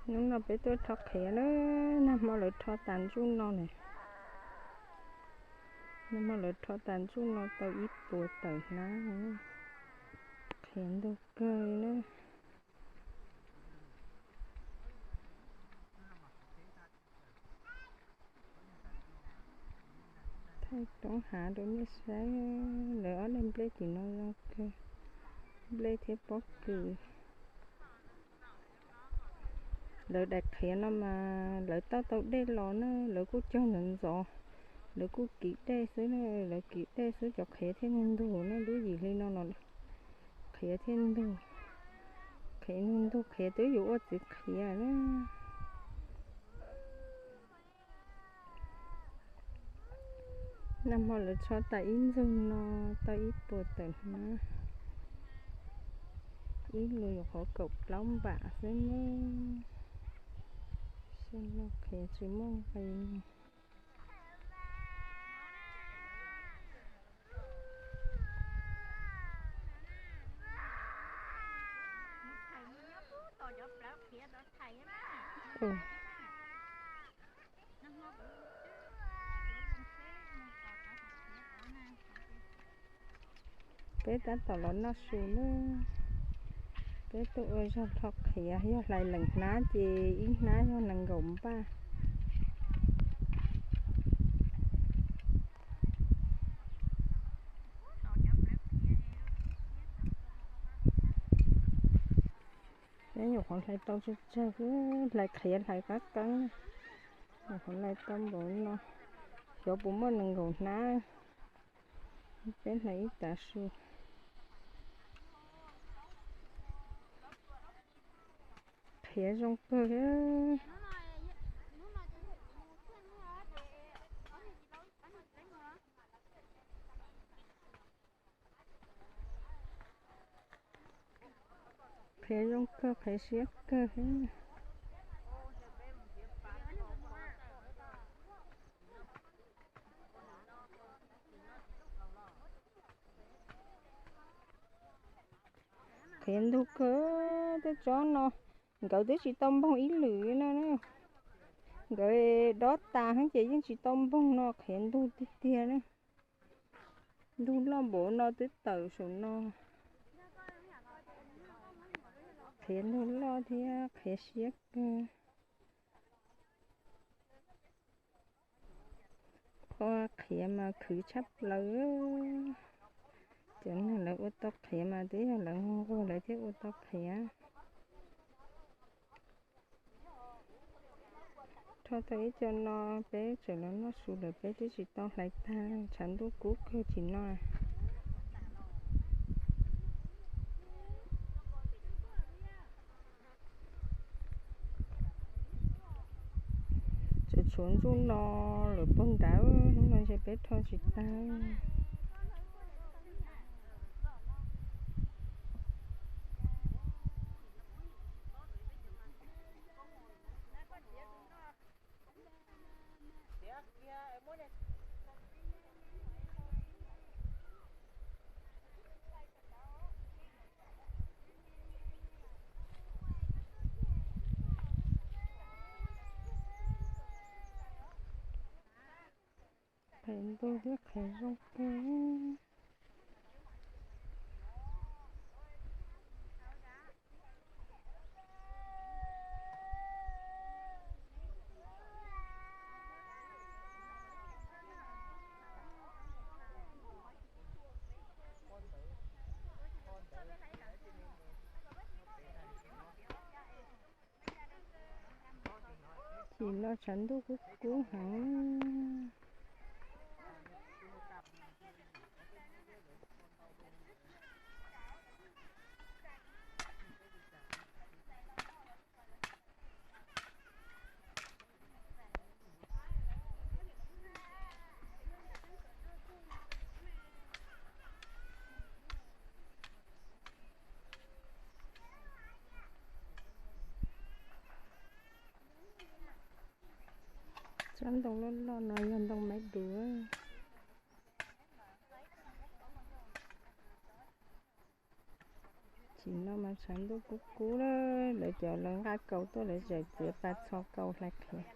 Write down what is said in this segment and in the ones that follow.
Hnub no peb tuaj rho qhiav na, nag hmo lawv rho tas ntsuj no ne. Nag hmo lawv rho tas ntsuj no tau ib puas tawm hnab, qhiav ntug kawg li na. Thaij roob hav rau nej saib, lawv ob daim nplej tim no zoo kawg, nplej thiab pob kws. Lawv daim qhiav no mas lawv tau tau dej los na, lawv kuj cog ntxov ntxov, lawv kuj kiv dej xwb na, lawv kiv dej xwb cov qhiav thiaj ntug ntug na, lub yim hli no no qhiav thiaj ntug, qhiav ntug ntug qhiav twb yuav ua txiv qhiav na. Nag hmo lawv rho tas ib ntug no tau ib puas tawm hnab, ib lus nyuam qhuav kaum plaub npam xwb nawb. Xyoo no qhiav tsis muaj nqis. Peb tab tom los noj su na. Peb tuaj ua zog rho qhiav, yog hlais leem hnab ces ib hnab yog nees nkaum npaj. Peb nyuam qhuav hlais tau tsawg tsawg, hlais qhiav hlais qab qeeb, nyuam qhuav hlais tau npaum no, xyov puas muaj nees nkaum hnab. Peb hlais ib tav su. Qhiav zoo kawg. Qhiav zoo kawg, qhiav siab kawg. Qhiav ntug kawg, tej tsob no nkawd twb tsis tau npoog ib lwm li no na. Nkawd dob tas heev ces yeej tsis tau npoog no, qhiav ntug tiag tiag na. Ntug loj npaum no twb tawm saum no. Qhiav ntug loj thiab qhiav siab kawg. Qhov qhiav mas khwv tshaj plaws. Cov neeg lawv ua tau qhiav mas twb yog lawv nquag lawv thiaj ua tau qhiav. Rho tau ib co no, peb tseem los noj su lawm, peb twb tsis tau hlais tag, tshav ntuj kub kawg tim no. Tseem tshuav ntsuj no lawm puag nrad, hnub no ntshe peb rho tsis tag. Qhiav ntug thiab qhiav zoo kawg. Chim no tshav ntuj kub kub heev. Tsob ntoo loj loj no yog ntoo maiv duav. Tim no mas tshav ntuj kub kub lawm, lawv cov lawv nqa kaus tuaj lawv tseem txiav pas txho kaus hlais qhiav.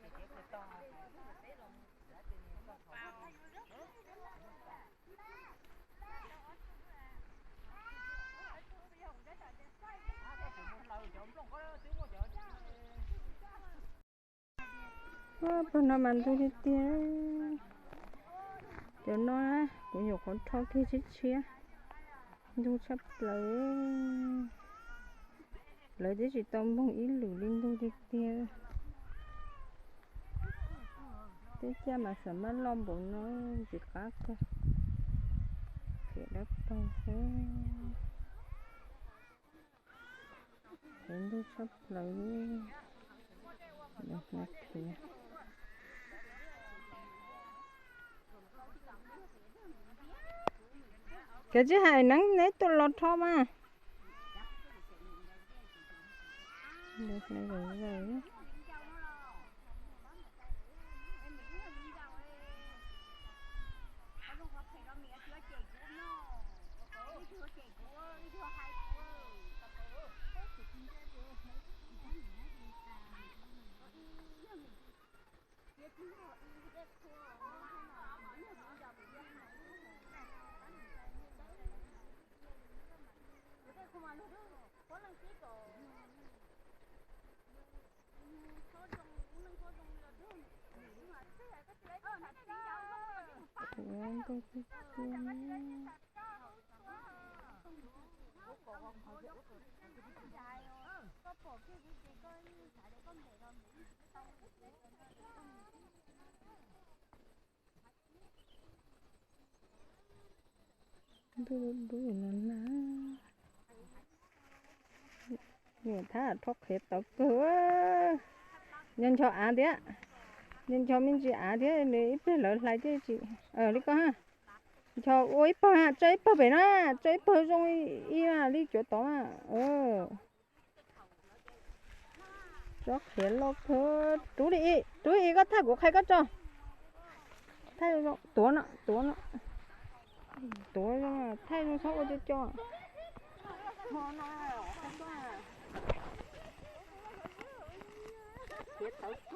Pag no mas ntug tiag tiag. Cov no kuv nyuam qhuav rho kiag tshiab tshiab. Ntug tshaj plaws. Lawv twb tsis tau npoog ib lwm li, ntug tiag tiag. Teb caj mas xam maj loj npaum no, tsis qab kawg. Khiav dawb paug xwb. Khiav ntug tshaj plaws li. Khiav. Kav tsij hais neeb neb tuaj los rho mas. Ntuj dub dub no na. Niam thab rho qhiav tau kawg. Nco nco av thiab, nco nco me ntsis av thiab, ib pliag lawv hlais thiaj tsis li ko ha. Nco ua ib pawg, tso ib pawg pem na, tso ib pawg zoo ib li cuav tod na. Tsob qhiav loj kawg. Rub li, rub li koj thaij kuv qhia koj tso. Thaij zoo, tuav no, tuav no. Tuav zoo, thaij zoo txhob ua co co.